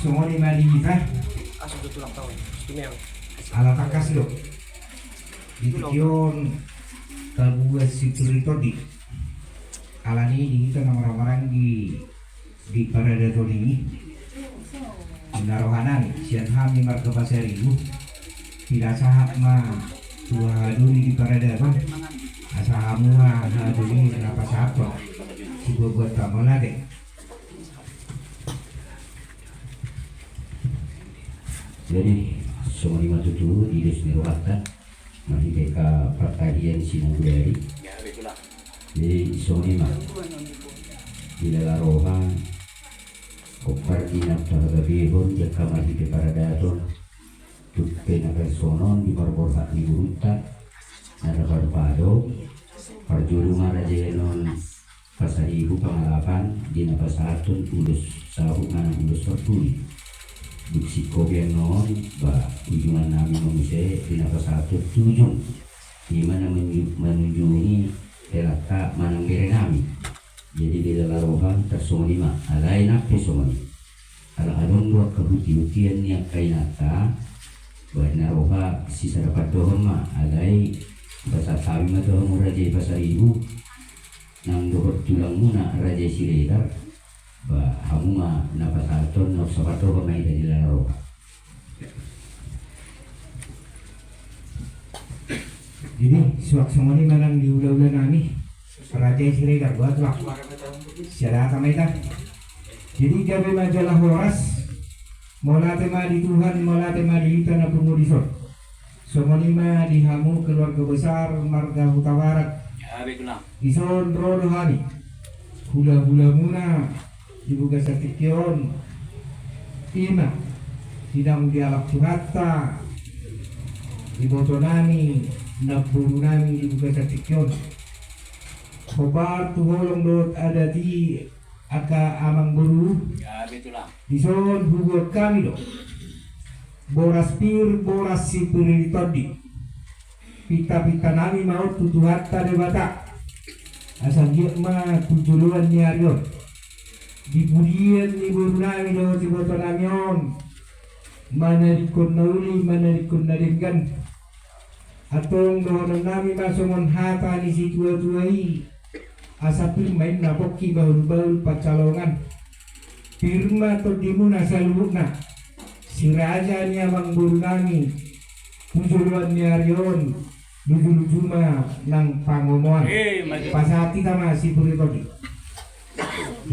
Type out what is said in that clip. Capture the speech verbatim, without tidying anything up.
Songon i ma di hita. Ala tangkas do di tingki on tabuan sipir ni tondi. Alani di hita na marhahamaranggi di paradaton i, na rohanami sian hami marga Pasaribu, pinasahat ma tu hahadoli di paradaton, asa hamu ma hahadoli na pasahathon sibuatbuat. Mauliate. Jadi songon i ma tutu di dos ni rohanta marhite partahian sinagudari. Jadi songon i ma, di lala roha, ompar di na pahagabehon di angka marhite paradaton, tu pe na parsonon di parborhat ni gurunta, na raparpado parjolo ma raja i annon Pasaribu Pangalapan di na pasahathon ulos saut manang ulos partuli. Dung singkop i annon ba ujungannami ma muse di na pasahathon tujung, i ma na manju-, manjunjungi helanta manang berenami. Jadi di lala roha tarsongon i ma, alai nang pe songon i. Ala adong do angka hutihutian ni angka inanta, baen na roha sisada pandohan ma, alai pasahat hami ma tu hamu raja i Pasaribu, nang dohot tulangmuna raja i Siregar, ba hamu ma na pasahathon na sapandohan ma hita di lala roha. Jadi suang songon i ma nang di hulahulanami, raja i Siregar, buat lah. Siadata ma hita. Jadi gabe ma jala horas. Mauliate ma di Tuhan, mauliate ma di hita na pungu dison. Songon i ma di hamu keluarga besar marga Hutabarat. Dison ro do hami, hulahulamuna di bagasan tingki on. I ma di naung dialap Tuhanta ibotonami, namborunami di bagasan tingki on. Hombar tu holong dohot adat i, angka amangboru. Dison hubuat hami do boras pir, boras sipir ni tondi. Pintapintanami ma on tu Tuhanta Debata, asa anggiat ma tu joloan ni ari on, di pudian ni borunami dohot ibotonami on, manadingkon na uli, manadingkon na denggan. Antong dohononnami ma songon hata ni situatua i, asa pir ma inna pongki bahulbahul pansalongan. Pir ma tondimuna saluhutna, si raja ni amangborunami, tu joloan ni ari on, lujuluju ma nang pangomoan. Pasahat hita ma sipir ni tondi.